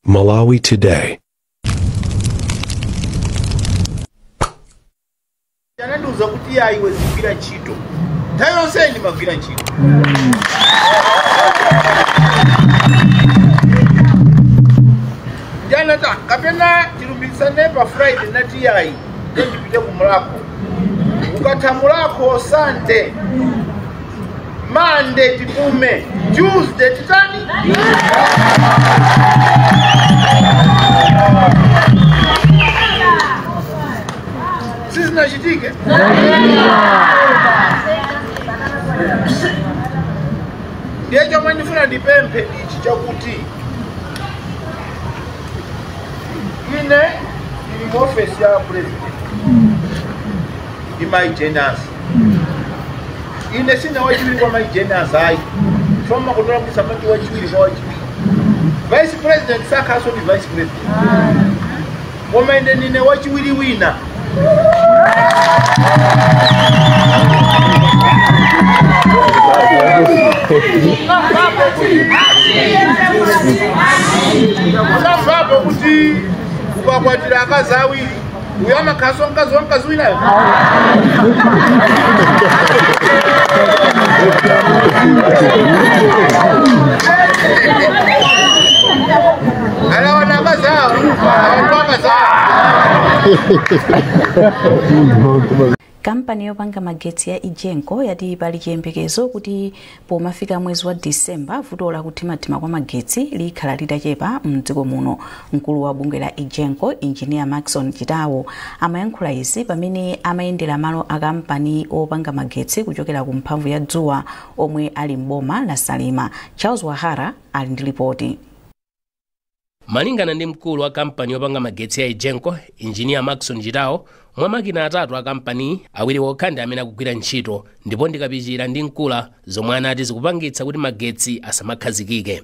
Malawi Today. Anandiuza kuti iwe zigwira ntchito nthawi yonse ndimagwira ntchito. Ndianata kapena tilumbitsane pa Friday nati yayi ndipite kumulako, ukatha mulako Sunday, Monday tipume, Tuesday titani. Sizinachitike. Ndiye chomwe ndifuna ndipemphe ichi chakuti ine ndili mu ofesi ya president ndi Mai Jenasi. Ine sina wachiwiri kwa Mai Jenasi ayi, foma kutola kusamati wachiwiri kwa wachiwiri. Vice president sakhaso ndi vice president, koma ine ndine wachiwiri wina. Unamvapo kuti ukakwatira akazi awiri uyo amakhaso mkazi wa mkazi winayo. Alawana akazi awo akazi awo. Kampani yopanga magetsi ya Egenco yati pali chiyembekezo kuti pomafika mwezi wa Disemba vuto la kuthimathima kwa magetsi likhala litachepa mdziko muno. Mkulu wa bungwe la Egenco, Engineer Maxon Chitawo, amayankhula izi pamene amayendera malo a kampani opanga magetsi kuchokera ku mphamvu ya dzuwa omwe ali mboma la Salima. Charles Wahara ali ndi ripoti. Malingana ndi mkulu wa kampani yopanga magetsi ya Egenco, Engineer Maxon Chitawo, mwa makina atatu a kampani awiri okha ndi amene akugwira ntchito, ndipo ndikapichira ndi mkula zomwe anati zikupangitsa kuti magetsi asamakhazikike.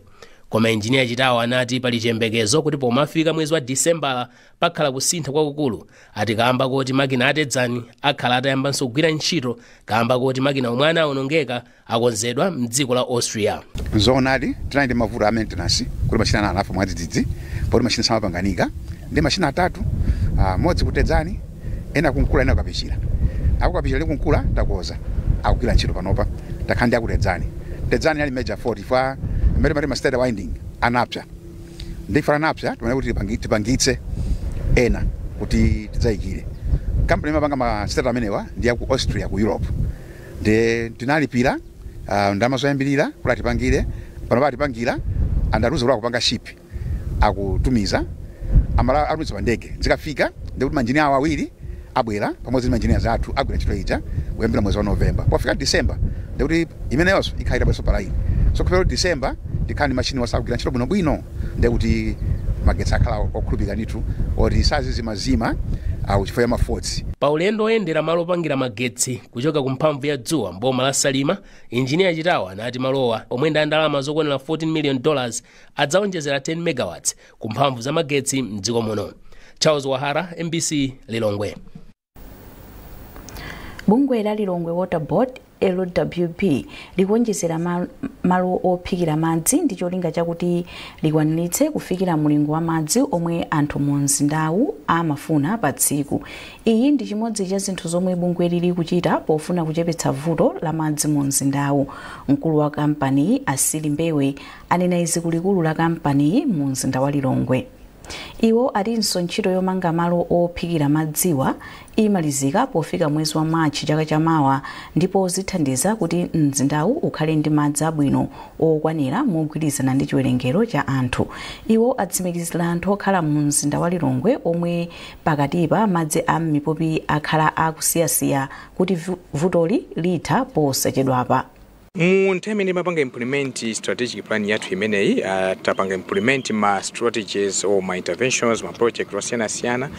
Koma Engineer Chitawo anati pali chiyembekezo kuti pomafika mwezi wa Disembala pakhala kusintha kwakukulu, ati kamba kuti makina atedzani akhala atayambanso kugwira ntchito kamba kuti makina omwe anawonongeka akonzedwa mdziko la Austria. Nzoonadi tinali ndi mavuto a maintenance kuti machina anafa mwadzidzidzi, poti machina samapanganika ndi machina atatu, modzi kutedzani, ena kunkula, ena kukapichira. Akukapichira ndi kunkula takoza akugwira ntchito panopa, takhala ndi akutedzani. Tedzani ali major 40 fa mmene mati ma stator winding anapsa, ndi fa anapsa timaona kuti tipangitse ena kuti tidzayikire. Kampani imapanga ma stator amenewa ndi ya ku Austria, ku Europe, ndi tinalipira ndalama zoyambirira kuti atipangire. Panopa atipangira, andatuza kuti akupanga ship, akutumiza amala atumiza pa ndege, zikafika ndikuti manjinia awo awiri abwera pamodzi ndi manjinia athu agwira ntchito ija kuyambira mwezi wa November. Pofika December ndikuti imeneyonso ikhalira bwenso pa line. So kupera December tikhala ndi machini wasakugwira ntchito bwinobwino, ndikuti magetsi akhala okhulupirika ndithu oti sazizimazima chifukwa cha ma faults. Pa ulendo oyendera malo opangira magetsi kuchoka ku mphamvu ya dzuwa mboma la Salima, Engineer Chitawo anati malowa omwe ndi ndalama zokwanira $14 million adzawonjezera 10 megawatts ku mphamvu za magetsi mdziko muno. Charles Wahara, MBC Lilongwe. Bungwe la Lilongwe Water Board LWB likuonjezera malo ophikira madzi ndi cholinga chakuti likwaniritse kufikira mulingo wa madzi omwe anthu mu mzindawu amafuna pa tsiku. Iyi ndi chimodzi cha zinthu zomwe bungwe lili kuchita pofuna kuchepetsa vuto la madzi mu mzindawu. Mkulu wa kampaniyi Asili Mbewe anena izi kulikulu la kampaniyi mu mzinda wa Lilongwe. Iwo atinso ntchito yomanga malo ophikira madziwa imalizika pofika mwezi wa Machi chaka chamawa, ndipo zithandiza kuti mzindawu ukhale ndi madzi abwino okwanira mogwirizana ndi chiwerengero cha anthu. Iwo atsimikizira anthu okhala mu mzinda wa Lilongwe omwe pakatipa madzi a m'mipopi akhala akusiyasiya kuti vutoli litha posachedwapa. Mu nthawi imene timapanga implement strategic plan yathu imeneyi, tapanga implement ma strategies or ma interventions, ma project osiyanasiyana.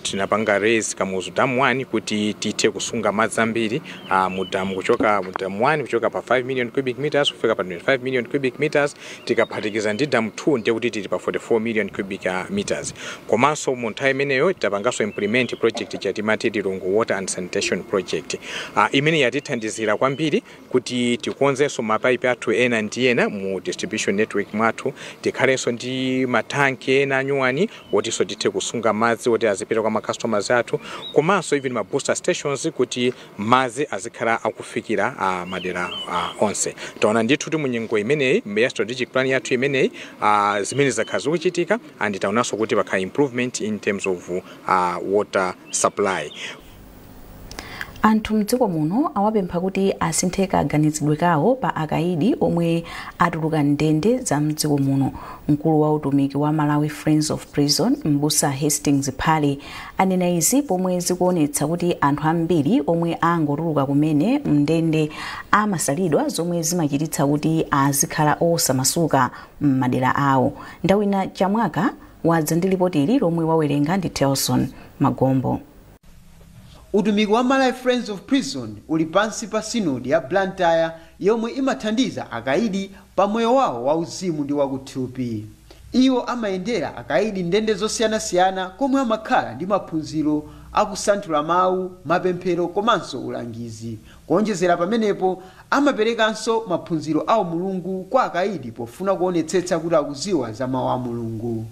Tinapanga raise Kamuzu Dam 1 kuti tithe kusunga madzi ambiri mu dam, kuchoka mu dam 1 kuchoka pa 5 million cubic meters kufika pa 25 million cubic meters. Tikaphatikiza ndi dam 2 ndiye kuti tili pa 44 million cubic meters. Komanso mu nthawi imeneyo tapanganso implement project chatimati Lilongwe Water and Sanitation Project, imene yatithandizira kwambiri kuti Kuti tikonzenso mapaipi athu ena ndi ena mu distribution network mwathu, tikhalenso ndi matanki ena anyuwani wotinso tithe kusunga madzi woti azipita kwa ma customers athu, komanso even ma booster stations kuti madzi azikhala akufikira madera onse. Taona ndithu kuti mu nyengo imeneyi ya strategic plan yathu imeneyi, zimene zakhala zikuchitika, and taonanso kuti pakhala improvement in terms of water supply. Anthu mdziko muno awapempha kuti asinthe kaganizidwe kawo pa akaidi omwe atuluka ndende za mdziko muno. Mkulu wa utumiki wa Malawi Friends of Prison, Mbusa Hastings Phale, anena izi pomwe zikuonetsa kuti anthu ambiri omwe angotuluka kumene mndende amasalidwa, zomwe zimachititsa kuti azikhala osamasuka m'madera awo. Ndawina Chamwaka wadza ndi lipoti ili lomwe wawerenga ndi Telson Magombo. Utumiki wa Malawi Friends of Prison uli pansi pa Sinodi ya Blantyre, yomwe imathandiza akaidi pa moyo wawo wauzimu ndi wakuthupi. Iwo amayendera akaidi ndende zosiyanasiyana komwe amakhala ndi maphunziro akusanthula mawu, mapemphero komanso ulangizi. Kuonjezera pamenepo, amaperekanso maphunziro a Mulungu kwa akaidi pofuna kuonetsetsa kuti akuziwa za mawu a Mulungu.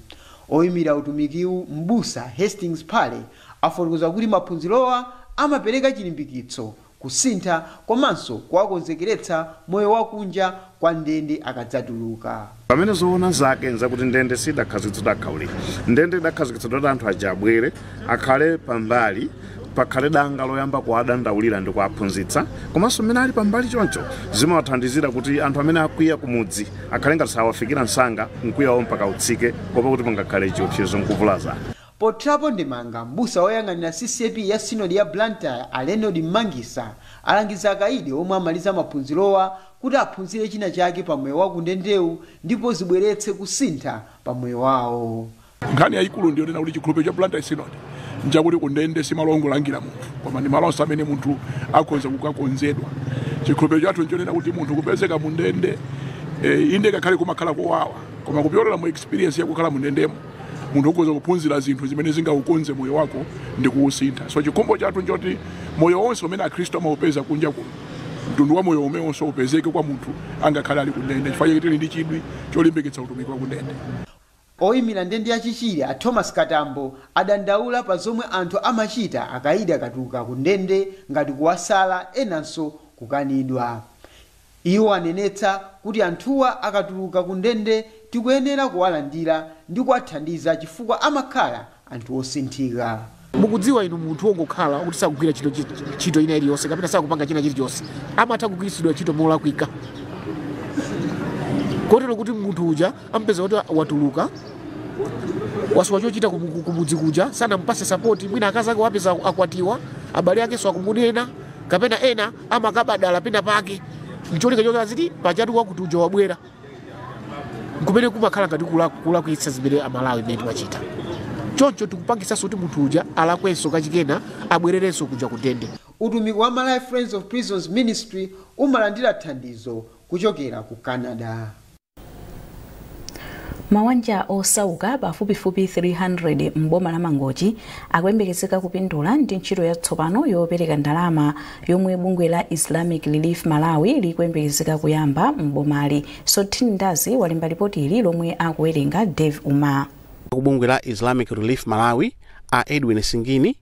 Oyimira utumikiwu, Mbusa Hastings Phale, afotokoza kuti maphunzirowa amapereka chilimbikitso, kusintha komanso kuwakonzekeretsa moyo wakunja kwa ndende akadzatuluka. Pamene zoona zake nzakuti ndende sidakhazikitsidwa akhaulika. Ndende idakhazikitsidwa kuti anthu aja abwere, akhale pambali, pakhale danga loyamba kuwadandaulira ndi kuwaphunzitsa. Komanso mmene ali pambali choncho, zimawathandizira kuti anthu amene akwiya kumudzi akhale ngati sawafikira msanga, mkwiyawo mpaka utsike, kuopa kuti pangakhale chiopsezo nkuvulazana. Pothirapo ndemanga, mbusa woyang'anira CCAP ya Sinodi ya Blantyre, a Leonard Mangisa, alangiza akaidi omwe amaliza maphunzirowa kuti aphunzire china chake pa moyo wa kundendewu ndipo zibweretse kusintha pa moyo wawo. Nkhani yayikulu ndiyonena kuti chikhulupiriro cha Blantyre Synod nchakuti kundende simalo ongolangira munthu, koma ndi malonso amene munthu akhoza kukakonzedwa. Chikhulupiriro chathu nchonena kuti munthu kupezeka mundende, inde kakhale kumakhala kowawa, koma kupyolera mu experience yakukhala mundendemo, munthu ukhoza kuphunzira zinthu zimene zingaukonze moyo wako ndi kuwusintha. So chikhumbo chathu nchoti moyo wonse umene Akhristu amaupeza kunja kuno, mtundu wa moyo umenenso upezeke kwa munthu angakhale ali kundende, chifukwa chake tili ndi chidwi cholimbikitsa utumiki wa kundende. Oyimira ndende ya Chichiri, a Thomas Katambo, adandaula pa zomwe anthu amachita akaidi akatuluka ku ndende, ngati kuwasala, enanso kukanidwa. Iwo anenetsa kuti anthuwa akatuluka ku ndende tikuyenera kuwalandira ndi kuwathandiza chifukwa amakhala anthu osinthika. Mukudziwa inu, munthu wongokhala kuti sakugwira ntchito ina iliyonse kapena sakupanga china chilichonse amatha kugwiritsidwa ntchito molakwika, kotero kuti munthu uja ampeza kuti watuluka, wasowa chochita kumudzi kuja, sanampase support. Mwina akazi ake wapeza akwatiwa, abale akenso akumunena, kapena ena amakabadala pena pake mcholinga choke aziti pachatu wakuti uja wabwera, nkumene kumakhala ngati kulakwitsa zimene Amalawi imene timachita. Choncho tikupangisanso kuti munthu uja alakwenso kachikena, abwererenso kuja kundende. Utumiki wa Malawi Friends of Prisons Ministry umalandira thandizo kuchokera ku Canada. Mawanja osauka pafupifupi 300 m'boma la Mangochi akuyembekezeka kupindula ndi ntchito yatsopano yopereka ndalama yomwe bungwe la Islamic Relief Malawi likuyembekezeka kuyamba m'bomali. Sothini Ndazi walemba ripoti ili lomwe akuwerenga Dave Umar. Ku bungwe la Islamic Relief Malawi, a Edwin Singini,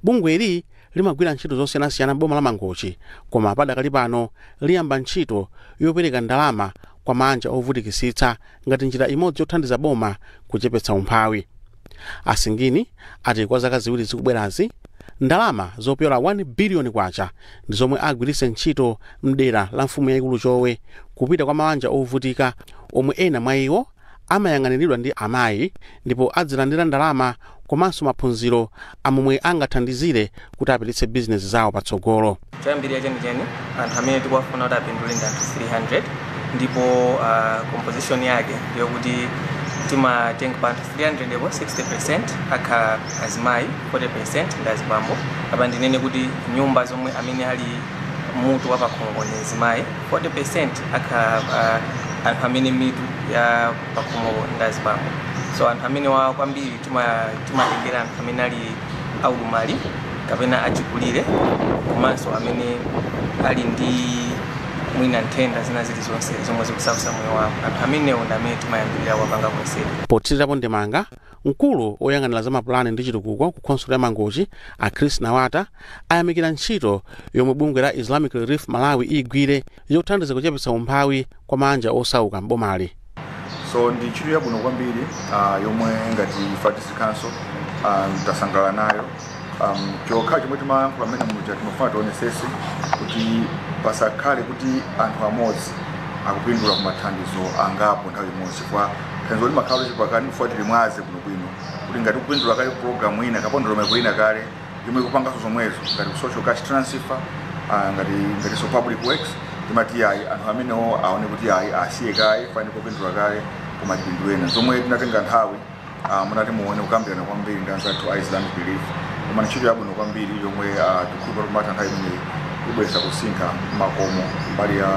bungweli limagwira ntchito zosiyanasiyana m'boma la Mangochi, koma padakali pano liyamba ntchito yopereka ndalama kwa mabanja ovutikitsitsa ngati njira imodzi yothandiza boma kuchepetsa umphawi. Asingini ati kwa zaka 2 zikubwerazi, ndalama zopyola 1 biliyoni kwacha ndi zomwe agwiritse ntchito mdera la mfumu yayikulu Chowe kupita kwa mabanja ovutika, omwe ena mwa iwo amayang'aniridwa ndi amayi, ndipo adzilandira ndalama komanso maphunziro amomwe angathandizire kuti apititse bizinesi zawo patsogolo. Choyambirira chenicheni, anthu amene tikuwafuna kuti apindule ndi anthu 300, ndipo composition yake ndiyokuti timatenga pa anthu 300 epo, 60% akhala azimayi, 40% ndi azibambo. Apa ndinene kuti nyumba zomwe amene ali mutu wa pakhomo ndi azimayi, 40% akhala anthu amene mitu ya pakhomo ndi azibambo. So anthu amene wa kwambiri timatengera anthu amene ali aulumali kapena achikulire, komanso amene ali ndi Mwina nthenda zina zilizonse zomwe zikusautsa moyo wawo. Anthu amenewo ndi amene timayambirira kuwapanga consider. Potsirirapo ndemanga, mkulu woyang'anira za mapulani ndi chitukuko ku khonsolo ya Mangochi, a Chris Nawata, ayamikira ntchito yomwe bungwe la Islamic Relief Malawi igwire yothandiza kuchepetsa umphawi kwa mabanja osauka m'bomali. So ndi ntchito yabwino kwambiri yomwe ngati ife district council tasangalala nayo. Chokha chomwe timayankhula mmene muja, timafuna tionesese kuti pasakhale kuti anthu amodzi akupindula ku mathandizo angapo nthawi imodzi, chifukwa thandizo limakhala lochepa. Ndifuna tilimwaze bwinobwino kuti ngati kupindula kale program ina kapena ndondomeko ina kale yomwe ikupanganso zomwezo, ngati ku social cash transfer, ngati ngatinso public works, timati ayi, anthu amenewo aone kuti ayi, asiye kaye fani popindula kale, koma tipindule ena. Zomwe tinatenga nthawi, munati muone kukambirana kwambiri ndi anzathu a Islamic Relief, koma ntchito yabwino kwambiri yomwe tikukhulupirira kuti matha nthawi imeneyi ibweretsa kusintha makomo mbali ya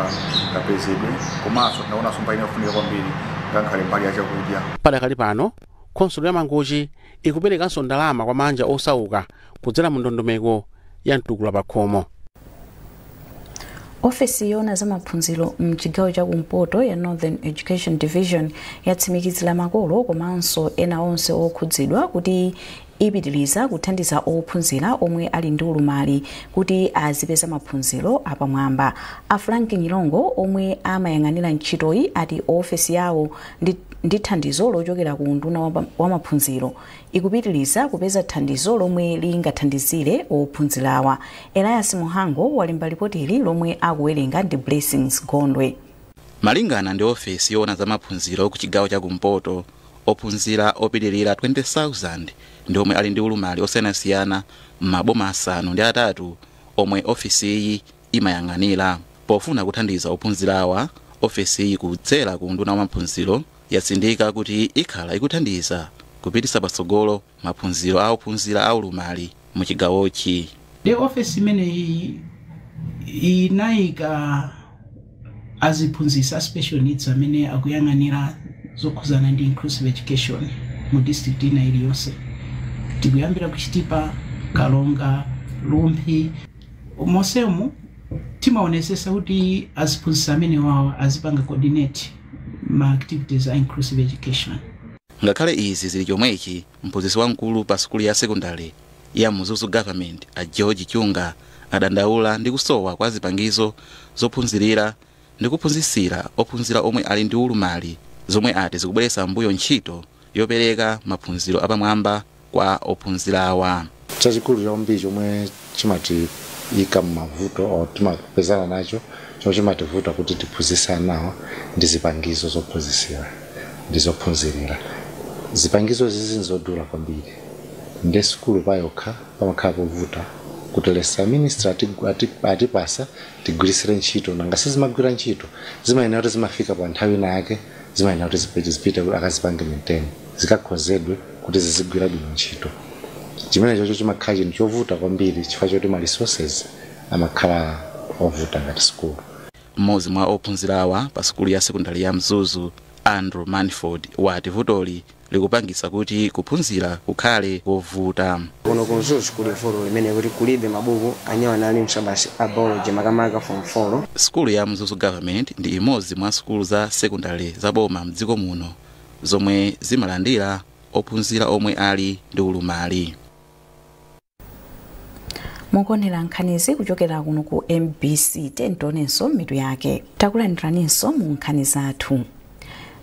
kapezedwe, komanso tinaonanso mbali inofunika kwambiri ngakhale mbali ya chakudya. Padakali pano khonsolo ya Mangochi ikuperekanso ndalama kwa mabanja osauka kudzera mu ndondomeko ya mtukula pakhomo. Ofesi yoona za maphunziro mchigawo chakumpoto ya Northern Education Division yatsimikizira makolo komanso ena onse okhudzidwa kuti ipitiriza kuthandiza ophunzira omwe ali ndi ulumali kuti azipeza maphunziro apamwamba. A Frank Nyilongo, omwe amayang'anira ntchitoyi, ati ofesi yawo ndi thandizo lochokera ku unduna wa maphunziro ikupitiriza kupeza thandizo lomwe lingathandizire ophunzirawa. Elias Muhango walemba ripotili lomwe akuwerenga ndi Blessings Gondwe. Malingana ndi ofesi yoona za maphunziro ku chigawo chakumpoto, ophunzira opitirira 20,000 ndi omwe ali ndi ulumali osiyanasiyana m'maboma 8 omwe ofesiyi imayang'anira. Pofuna kuthandiza ophunzirawa, ofesiyi kudzera ku unduna wa maphunziro yatsindika kuti ikhala ikuthandiza kupititsa patsogolo maphunziro a ophunzira a ulumali mu chigawochi. Ndi ofesi imeneyi inayika aziphunzitsi a special needs amene akuyang'anira zokhuzana ndi inclusive education mu district ina iliyonse, tikuyambira kuChitipa, Kalonga, Rumphi, monsemu. Timaonesesa kuti aziphunzitsi amene wawa azipanga coordinate ma activities a inclusive education. Ngakhale izi zili chomwechi, mphunzitsi wamkulu pa sukulu ya sekondari ya Mzuzu Government, a George Chunga, adandaula ndi kusowa kwa zipangizo zophunzirira ndi kuphunzitsira ophunzira omwe ali ndi ulumali, zomwe ati zikubweretsa mbuyo ntchito yopereka maphunziro apamwamba kwa ophunzirawa. Chachikulu chambiri chomwe chimatiyika m'mavuto o timapezana nacho, chomwe chimativuta kuti tiphunzitse anawa, ndi zipangizo zophunzitsira ndi zophunzirira. Zipangizo zizi nzodula kwambiri, ndi sukulu payokha pamakhala povuta kuti lesa ministry atipasa tigwirisire ntchito, nanga sizimagwira ntchito. Zimayenera kuti zimafika pa nthawi ina yake, zimayenera kuti zipite kuti akazipange maintain, zikakhozedwe kuti zizigwira bwino ntchito. Chimene chocho chimakhala chinthu chovuta kwambiri chifukwa choti ma resources amakhala ovuta ngati sukulu. Mmodzi mwa ophunzirawa pa sukulu ya sekondari ya Mzuzu, Andrew Manford, wati vutoli likupangitsa kuti kuphunzira kukhale kovuta. Kuno ku Mzuzu kuli vuto limene kuti kulibe mabuku anyawana ali msabasi a biology, makamaka form 4. Sukulu ya Mzuzu Government ndi imodzi mwa sukulu za sekondari za boma mdziko muno zomwe zimalandira ophunzira omwe ali ndi ulumali. Mukuonera nkhanizi kuchokera kuno ku MBC. Tentonenso mitu yake. Takulandiraninso mu nkhani zathu.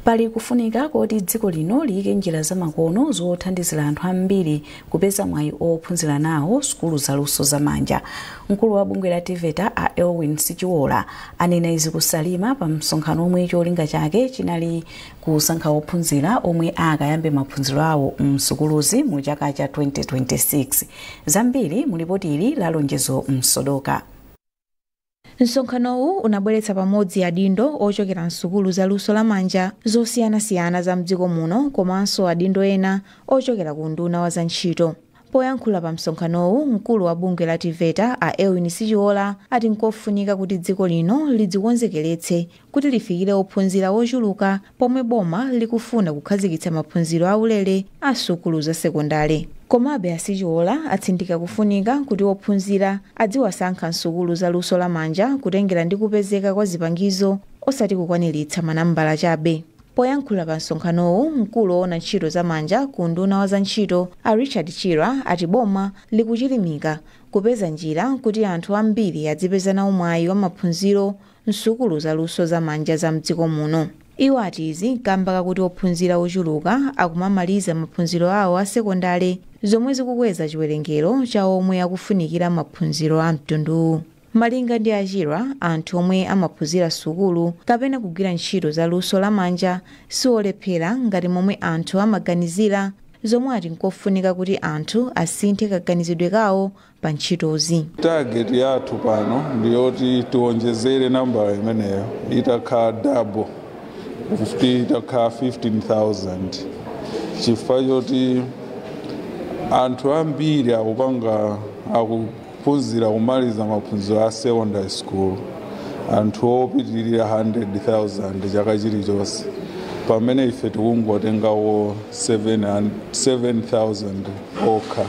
Pali kufunika koti dziko lino liyike njira zamakono zothandizira anthu ambiri kupeza mwayi ophunzira nawo sukulu zaluso zamanja. Mkulu wa bungwe la TEVETA, a Elwin Sichiola, anena izi kuSalima pa msonkhano omwe cholinga chake chinali kusankha ophunzira omwe akayambe maphunziro awo msukuluzi mu chaka cha 2026. Zambiri mu lipoti ili la Lonjezo Msodoka. Msonkhanowu unabweretsa pamodzi adindo ochokera msukulu za luso lamanja zosiyanasiyana za mdziko muno, komanso adindo ena ochokera ku unduna wa zantchito. Poyankhula pa msonkhanowu, mkulu wa bungwe la TEVETA a Elwin Sichiola ati nkofunika kuti dziko lino lidzikonzekeretse kuti lifikire ophunzira ochuluka pomwe boma likufuna kukhazikitsa maphunziro aulere a sukulu za sekondale. Komabe a Sichiola atsindika kufunika kuti ophunzira adziwasankha nsukulu za luso lamanja kutengera ndi kupezeka kwa zipangizo, osati kukwaniritsa manambala chabe. Poyankhula pa msonkhanowu, mkulu woona ntchito zamanja ku nduna wa za ntchito a Richard Chirwa ati boma likuchilimika kupeza njira kuti anthu ambiri adzipeza nawo mwayi wa maphunziro msukulu za luso zamanja za mdziko muno. Iwo ati izi kamba kakuti ophunzira ochuluka akumamaliza maphunziro awo a sekondale, zomwe zikukweza chiwerengero cha omwe akufunikira maphunziro a mtunduwu. Malinga ndi a Chirwa, anthu omwe amaphunzira sukulu kapena kugwira ntchito za luso lamanja siolephera ngati momwe anthu amaganizira, zomwe ati nkofunika kuti anthu asinthe kaganizidwe kawo pa ntchitozi. Target yathu pano ndiyoti tiwonjezere nambala imeneyo itakhala double, kuti itakhala 15,000, chifukwa choti anthu ambiri akupanga, akuphunzira, kumaliza maphunziro a secondary school, anthu opitirira 100,000 chaka chilichonse, pamene ife tikungotengawo 7,000 okha.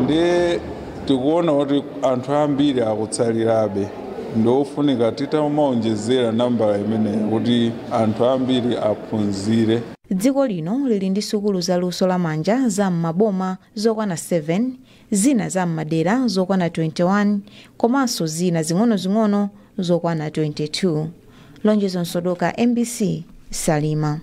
Ndiye tikuona kuti anthu ambiri akutsalirabe, ndiofunika titamaonjezera nambala imeneyo kuti anthu ambiri aphunzire. Dziko lino lili ndi sukulu za luso lamanja za m'maboma zokwana 7, zina za m'madera zokwana 21, komanso zina zing'onozing'ono zokwana 22. Lonjezo Msodoka, MBC, Salima.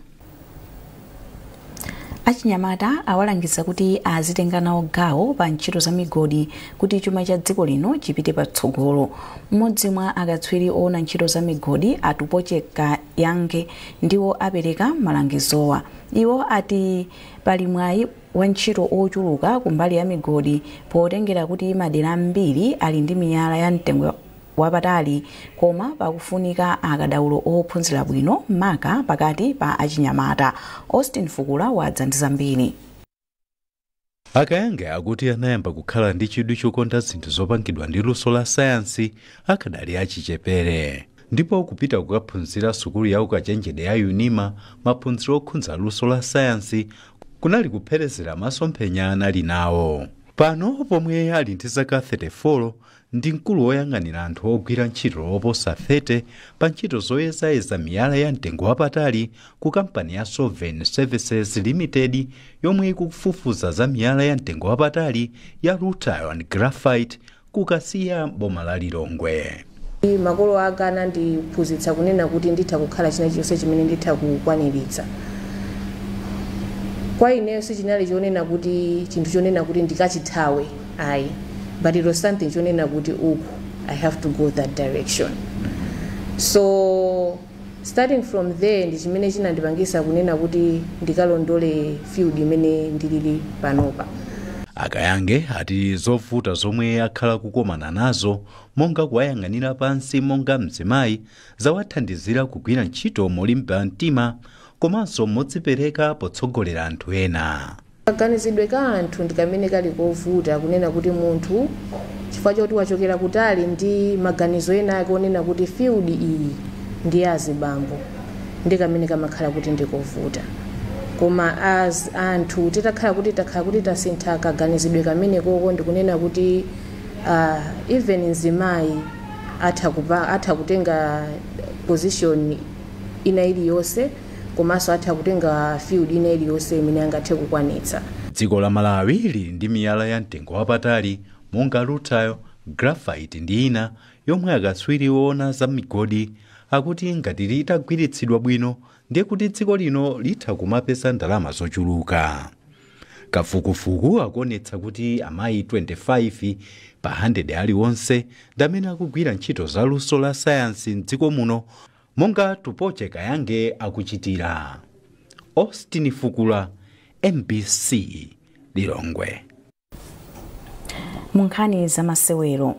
Achinyamata awalangiza kuti azitenga nawo gawo pa ntchito za migodi kuti chuma cha dziko lino chipite patsogolo. Mmodzi mwa akatswiri oona ntchito za migodi, Atupoche Kayange, ndiwo apereka malangizowa. Iwo ati pali mwayi wa ntchito ochuluka kumbali ya migodi potengera kuti madera ambiri ali ndi miyala ya mtengo wapatali, koma pakufunika akadaulo ophunzira bwino, maka pakati pa achinyamata. Austin Fukula wadza ndi zambiri. Akayange akuti anayamba kukhala ndi chidwi chokonda zinthu zopangidwa ndi luso la sayansi akadali achichepere, ndipo kupita kukaphunzira sukulu ya ukachenjede ya UNIMA maphunziro okhudza luso la sayansi kunali kupherezera masomphenya anali nawo. Pano pomwe ali ndi zaka 34, ndi mkulu woyang'anira anthu ogwira ntchito oposa 30 pa ntchito zoyezayeza miyala ya mtengo wapatali ku kampani ya Sovereign Services Limited, yomwe ikufufuza za miyala ya mtengo wapatali ya rutile and graphite ku Kasiya, boma la Lilongwe. Makolo anga anandiphunzitsa kunena kuti nditha kukhala china chilichonse chimene nditha kukwaniritsa. Kwa ineyo sichinali chonena kuti chinthu chonena kuti ndikachithawe, ayi, but it was something chonena kuti uku I have to go that direction. So starting from there ndi chimene chinandipangisa kunena kuti ndikalondole field imene ndilili panopa. Akayange ati zovuta zomwe akhala kukomana nazo, monga kuwayang'anira pansi monga mzimayi, zawathandizira kugwira ntchito molimba mtima komanso modzipereka potsogolera anthu ena. Kaganizidwe ka anthu ndi kamene kali kovuta, kunena kuti munthu chifukwa choti wachokera kutali ndi maganizo ena ake onena kuti field iyi ndi ya azibambo, ndi kamene kamakhala kuti ndikovuta. Koma as anthu titakhala kuti takhala kuti tasintha kaganizidwe kamene koko, ndikunena kuti even mzimayi atha kutenga position ina iliyonse, komanso atha kutenga field ina iliyonse imene angathe kukwanitsa. Dziko la Malawi lili ndi miyala ya mtengo wapatali monga rutile, graphite ndi ina, yomwe akatswiri woona za migodi akuti ngati litagwiritsidwa bwino, ndiye kuti dziko lino litha kumapeza ndalama zochuluka. Kafukufuku akuonetsa kuti amayi 25 pa 100 aliwonse ndi amene akugwira ntchito za luso la sayansi mdziko muno, monga Tupoche Kayange akuchitira. Austin Fukula, MBC, Lilongwe. Mu nkhani zamasewero,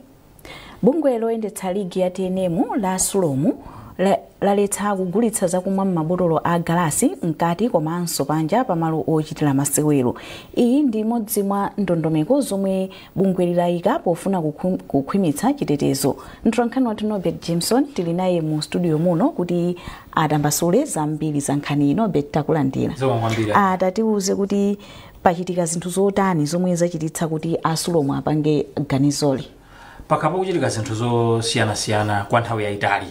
bungwe loyendetsa ligi ya TNM la SULOM laletsa kugulitsa zakumwa m'mabotolo a galasi mkati komanso panja pamalo ochitira masewero. Iyi ndi imodzi mwa ndondomeko zomwe bungwe lilayika pofuna kukhwimitsa chitetezo. Mtolankhani wathu Norbert Jameson tili naye mu studio muno kuti atambasule zambiri za nkhani. Norbert, takulandira. Atatiuze kuti pachitika zinthu zotani zomwe zachititsa kuti a Sulom apange ganizoli. Pakhala kuchitika zinthu zosiyanasiyana kwa nthawi yayitali.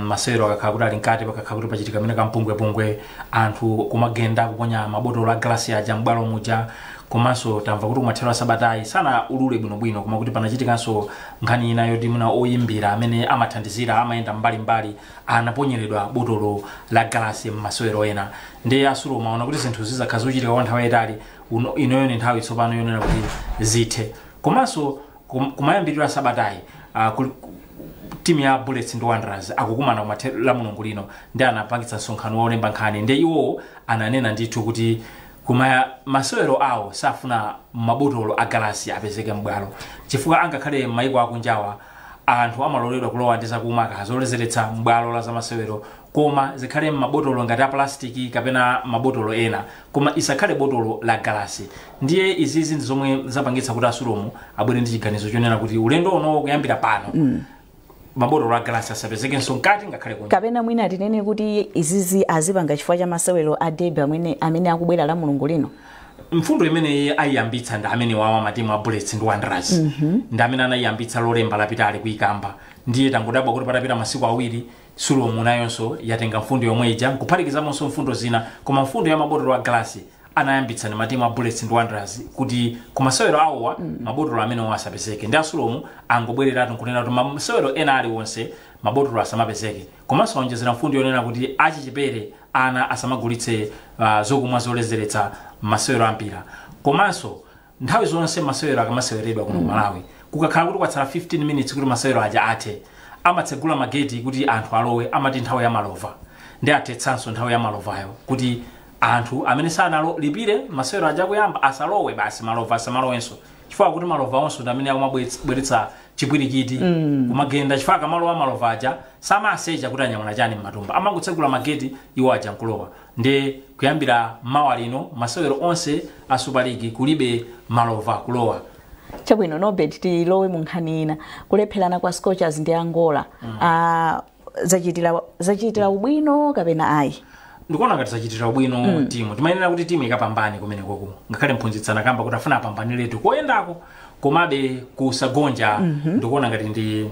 Masewero akakhala kuti ali mkati, pakakhala kuti pachitika mene kampungwepungwe, anthu kumagenda kuponya mabotolo a galasi aja m'bwalo muja. Komanso tamva kuti kumathero a sabatayi sana ulule bwinobwino, koma kuti panachitikanso nkhani ina yoti muna oyimbira amene amathandizira amayenda mbalimbali anaponyeredwa botolo la galasi m'masewero ena. Ndi a Sulom aona kuti zinthu zizakhala zochitika kwa nthawi yayitali, inoyo ni nthawi tsopano yonena kuti zithe. Komanso kumayambiriro a sabatayi, timu ya Bullets ndi Wanderers akukumana kumathero la Mulungu lino, ndi anapangitsa msonkhano wolemba nkhani, ndi iwowo ananena ndithu kuti kuma masewero awo safuna mabotolo a galasi apezeke m'bwalo, chifukwa angakhale m'mayiko akunjawa anthu amaloledwa kulowa ndi zakumwa zoledzeretsa m'bwalo la zamasewero, koma zikhale m'mabotolo ngati a plastiki kapena mabotolo ena, koma isakhale botolo la galasi. Ndiye izizi ndi zomwe zapangitsa kuti a Sulom abwere ndi chiganizo chonena kuti ulendo uno kuyambira pano mabotolo a galasi asapezekenso mkati ngakhale kunja. Kapena mwina tinene kuti izizi azipanga chifukwa cha masewero a derby amene akubwera la Mulungu lino? Mfundo imeneyi ayiyambitsa ndi amene wawa matimu a Bullets ndi Wanderers, ndi amene anayiyambitsa Lolemba lapitali kuyikamba. Ndiye tangodabwa kuti patapita masiku 2 Sulom nayonso yatenga mfundo yomwe ija nkuphatikizamonso mfundo zina, koma mfundo ya mabotolo a galasi anayambitsa ndi matimu a Bullets ndi Wanderers kuti kumasewero awowa mabotolo amenewo asapezeke. Ndi a Sulom angobwereratu nkunena kuti masewero ena aliwonse mabotolo asamapezeke. Komanso aonjezera mfundo yonena kuti achichepere ana asamagulitse zokumwa zoledzeretsa masewero ampira. Komanso nthawi zonse masewero akamaseweredwa kuno Malawi, kukakhala kuti kwatsala 15 minutes kuti masewero aja athe, amatsegula mageti kuti anthu alowe, amati nthawi ya malova. Ndi athetsanso nthawi ya malovayo kuti anthu amene sanalipire masewero aja kuyamba asalowe basi, malova asamalowenso, chifukwa kuti malova onso ndi amene akumabweretsa chipwirikiti kumagenda, chifukwa akamalowa malova aja samasecha kuti anyamula chani m'matumba, amangotsegula mageti iwo aja nkulowa. Ndi kuyambira mawa lino masewero onse a Super League kulibe malova kulowa. Chabwino Norbert, tilowe mu nkhani ina. Kulepherana kwa Scorchers ndi Angola, zachitira ubwino kapena ayi? Ndikuona ngati zachitira ubwino timu. Timayenera kuti timu ikapambane kumenekoko, ngakhale mphunzitsi anakamba kuti afuna apambaniretu koyendako, komabe kusagonja ndikuona ngati ndi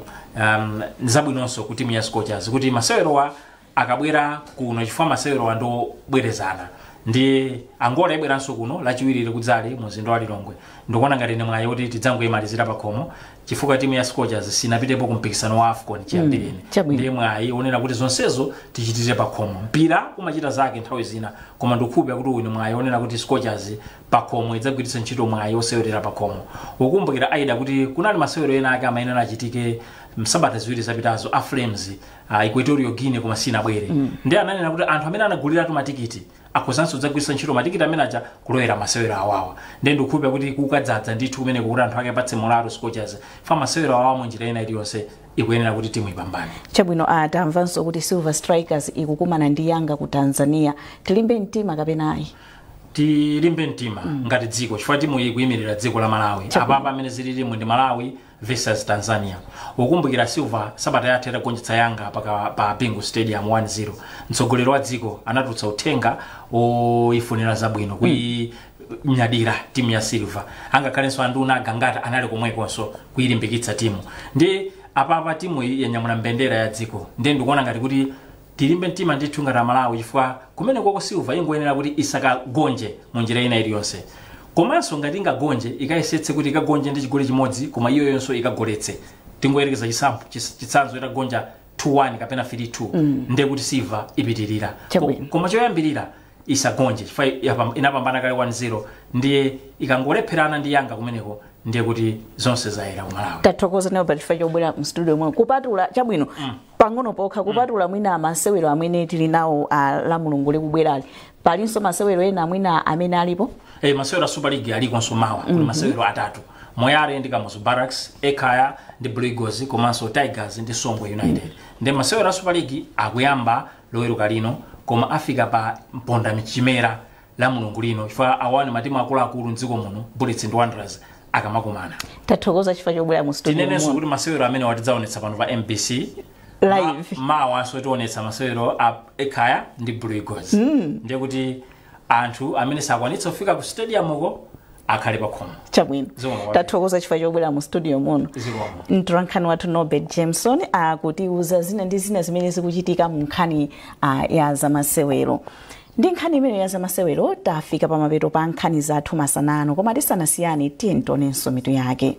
zabwinonso ku timu ya Scorchers kuti masewerowa akabwera kuno, chifukwa masewerowa ndobwerezana, ndi Angola ibweranso kuno Lachiwiri likudzali mu mzinda wa Lilongwe. Ndikuona ngati ndi mwayi kuti tidzangoyimalizira pakhomo, chifukwa timu ya Scorchers sinapitepo ku mpikisano wa AFCON chiyambireni. Ndiye mwayi onena kuti zonsezo tichitire pakhomo. Mpira umachita zake nthawi zina, koma ndikukhulupirira kuti uyu ni mwayi onena kuti Scorchers pakhomo idzagwiritsa ntchito mwayi osewerera pakhomo. Ukumbukira Aida kuti kunali masewero ena ake amayenera achitike msabata 2 zapitazo a Flames, Equatorial Guinea, koma sinabwere. Ndi ananena kuti anthu amene anaguliratu matikiti akhozanso kudzagwiritsa ntchito matikiti amene aja kulowera masewero awawa. Ndiye ndikukhulupirira kuti kukadzadza ndithu kumeneko kuti anthu ake apatse morale Scorchers fa masewero awawa munjira ina iliyonse ikuyenera kuti timu ipambane. Chabwino, tamvanso kuti Silver Strikers ikukumana ndi Yanga ku Tanzania. Tilimbe mtima kapena ayi? Tilimbe mtima ngati dziko, chifukwa timu iyi ikuyimirira dziko la Malawi. Apapa amene zililimu ndi Malawi versus Tanzania. Ukumbukira Silver sabata yatha itagonjetsa Yanga pa Bingu Stadium 1-0, mtsogoleri wa dziko anatulutsa uthenga oyifunira zabwino, kuyinyadira timu ya Silver. Angakhalenso anduna agangata anali komwekonso kuyilimbikitsa timu. Ndi apapa timu iyi yanyamula mbendera ya dziko, ndiye ndikuona ngati kuti tilimbe mtima ndithu ngati Amalawi, chifukwa kumene koko Silver ingoyenera kuti isakagonje mu njira ina iliyonse. Komanso ngati ingagonje, ikayesetse kuti ikagonje ndi chigoli chimodzi, koma iyo yonso ikagoletse. Tingoyerekeza chitsanzo, itagonja 2-1 kapena 3-2, ndiye kuti Silver ipitirira. Koma choyambirira isagonje, chifukwa inapambana kale 1-0, ndiye ikangolepherana ndi Yanga kumeneko ndiye kuti zonse zayera ku Malawi. Tathokoza nayo pa chifukwa chobwera mu studio mwe. Kupatula chabwino pang'ono pokha, kupatula mwina masewero amene tili nawo la Mulungu likubwerali, palinso masewero ena mwina amene alipo? Masewero a Super League alikonso mawa. Kuli masewero 3. Moyale ndi Kamuzu Barracks, Ekhaya ndi Blue Eagles, komanso Tigers ndi Songwe United. Ndi masewero a Super League akuyamba Loweruka lino, koma afika pa mponda mchimera la Mulungu lino, chifukwa awani matimu akuluakulu mdziko muno, Bullets ndi Wanderers, akamakumana. Tathokoza chifukwa chobwera mu studio Tinenenso muno. kuti masewero amene watidzaonetsa pano pa MBC live. Mawanso tionetsa masewero a Ekhaya ndi Blue Eagles. Ndiye kuti anthu amene sakwanitsa kufika ku stadium uko akhale pa khomo. Chabwino. Zikomo kwambiri. Tathokoza chifukwa chobwera mu studio muno. Zikomo. Mtolankhani wathu Norbert Jameson akutiuza zina ndi zina zimene zikuchitika mu nkhani ya zamasewero. Ndi nkhani imene ya zamasewero tafika pamapeto pa nkhani zathu masanano, koma tisanasiyane, tiye tionenso mitu yake.